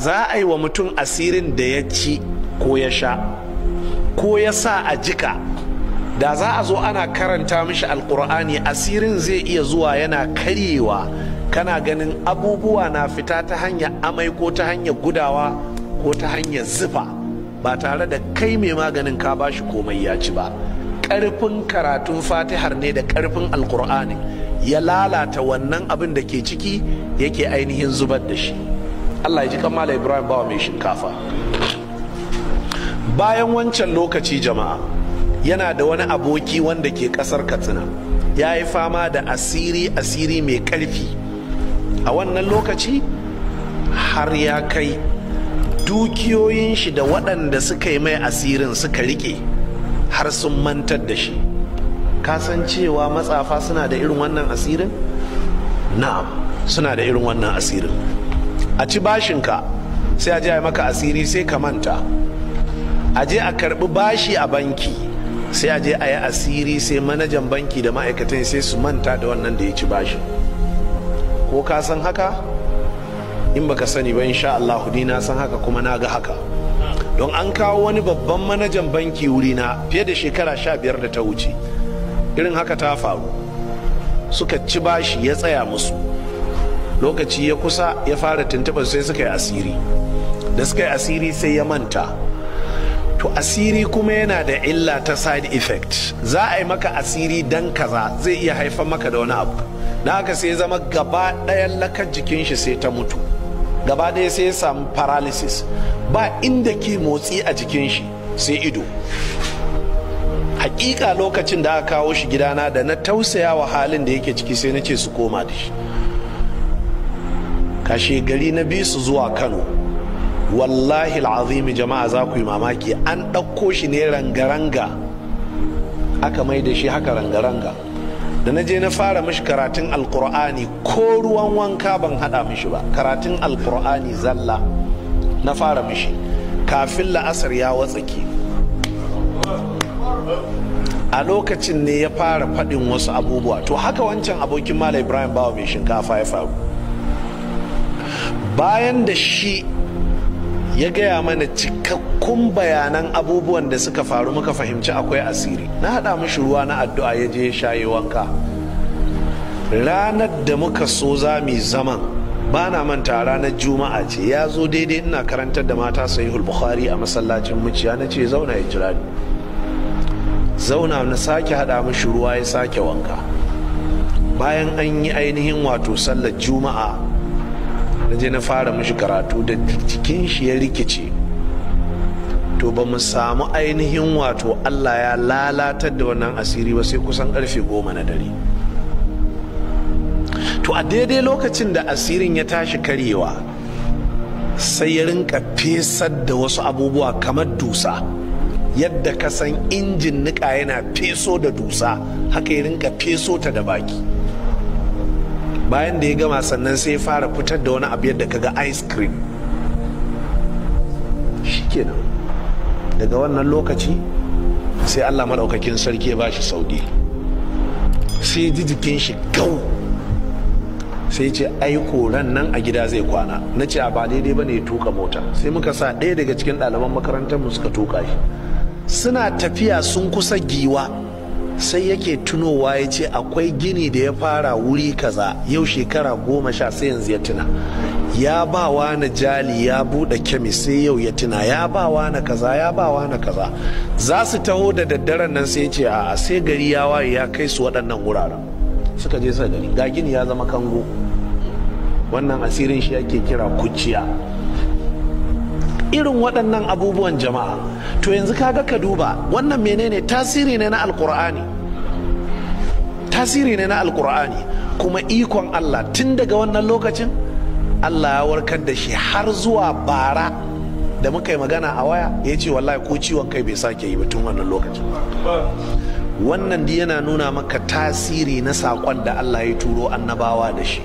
Za a yi wa mutum asirin da ya ci ko ya sha ko ya sa a jika, da za a zo ana karanta mishi alkur'ani, asirin zai iya zuwa yana karyewa. Kana ganin abubuwa na fita ta hanyar amai ko ta hanyar gudawa ko ta hanyar zufa, ba tare da kai mai maganin ka bashi komai ya ci ba. Ƙarfin karatun fatihar ne da ƙarfin alkur'ani ya lalata wannan abin da ke ciki, yake ainihin zubar da shi. Allah ya ji kamala Ibrahim Bawa mai shinkafa. Bayan wancan lokaci jama'a, yana da wani aboki wanda ke kasar Katsina, ya yi fama da asiri, asiri mai karfi a wannan lokaci, har ya kai dukiyoyin shi da waɗanda suka yi mai asirin suka rike har sun mantar da shi. Kasancewa matsafa suna da irin wannan asirin? Na'am, suna da irin wannan asirin. A ci bashinka, sai a je a maka asiri, sai ka manta. A je a karbi bashi a banki, sai a je a yi asiri, sai manajan banki da ma'aikatan sai su manta da wannan da ya ci bashi. Ko ka san haka? In baka sani ba, insha Allah ni na san haka kuma na ga haka, don an kawo wani babban manajan banki wurina fiye da shekara 15 da ta wuce. Irin haka ta faru, suka ci bashi, ya tsaya musu. Lokaci ya kusa, ya fara tuntuɓar, sai suka yi asiri. Da suka yi asiri, sai ya manta. To, asiri kuma yana da illa ta side effect. Za a yi maka asiri dan kaza, zai iya haifar maka da wani abu. Na haka sai ya zama gaba ɗayan lakar jikin shi sai ta mutu gaba ɗaya, sai ya samu paralysis, ba inda ke motsi a jikin shi sai ido. Hakika lokacin da aka kawo shi gidana, da na tausaya wa halin da yake ciki, sai na ce su koma da shi. Kashe gari na bi su zuwa Kano. Wallahi al'azimi jama'a, za ku yi mamaki, an ɗauko shi ne ranga-ranga, aka mai da shi haka ranga-ranga. Da na je na fara mishi karatun Alkur'ani, ko ruwan wanka ban hada mishi ba, karatun Alkur'ani zalla na fara mishi. Kafin la'asar ya watsake. A lokacin ne ya fara faɗin wasu abubuwa. To, haka wancan abokin Malam Ibrahim Bawa mai shinkafa ya faru. Bayan da shi ya gaya mana cikakkun bayanan abubuwan da suka faru, muka fahimci akwai asiri. Na haɗa mishi ruwa na addu'a, ya je shaye wanka. Ranar da muka so za mu zaman, ba na manta, ranar Juma'a ce, ya zo daidai ina karantar da mata Sahihul Bukhari a masallacin Muciya. Na ce zauna, ya jira ni. Zauna, na sake haɗa mishi ruwa, ya sake wanka. Bayan an yi ainihin wato sallar Juma'a, na je na fara mishi karatu, da jikin shi ya rikice. To, ba mu samu ainihin wato Allah ya lalatar da wannan asiri ba sai kusan karfe 10 na dare. To, a daidai lokacin da asirin ya tashi karyewa, sai ya rinka fesar da wasu abubuwa kamar dusa. Yadda ka san injin nika yana feso da dusa, haka ya rinka feso ta da baki. Bayan da ya gama, sannan sai ya fara fitar da wani abu yadda kaga ice cream. Shikenan, daga wannan lokaci sai Allah maɗaukakin sarki ya bashi sauki, sai ji jikin shi gau. Sai ce ai ran nan a gida zai kwana. Na ce ba daidai ba ne ya tuka mota. Sai muka sa ɗaya daga cikin ɗaliban makarantar mu suka tuka shi. Suna tafiya, sun kusa Giwa, sai yake tunowa, ya ce akwai gini da ya fara wuri kaza yau shekara 10, sai yanzu ya tuna ya ba wa na jali, ya buɗe kemis, sai yau ya tuna ya ba wa na kaza, ya ba wa na kaza. Za su taho da daddaren nan, sai ce a sai gari ya waye ya kai su waɗannan wuraren. Suka je suka gani ga gini ya zama kango. Wannan asirin shi ake kira kuciya. Irin waɗannan abubuwan jama'a. To, yanzu kaga, ka duba wannan, menene tasiri ne na Alkur'ani? Tasiri ne na Alkur'ani. Kuma ikon Allah, tun daga wannan lokacin Allah ya warkar da shi, har zuwa bara da muka yi magana a waya, ya ce wallahi ko ciwon kai bai sake yi ba tun wannan lokacin. Wannan yana nuna maka tasiri na saƙon da Allah ya turo annabawa da shi.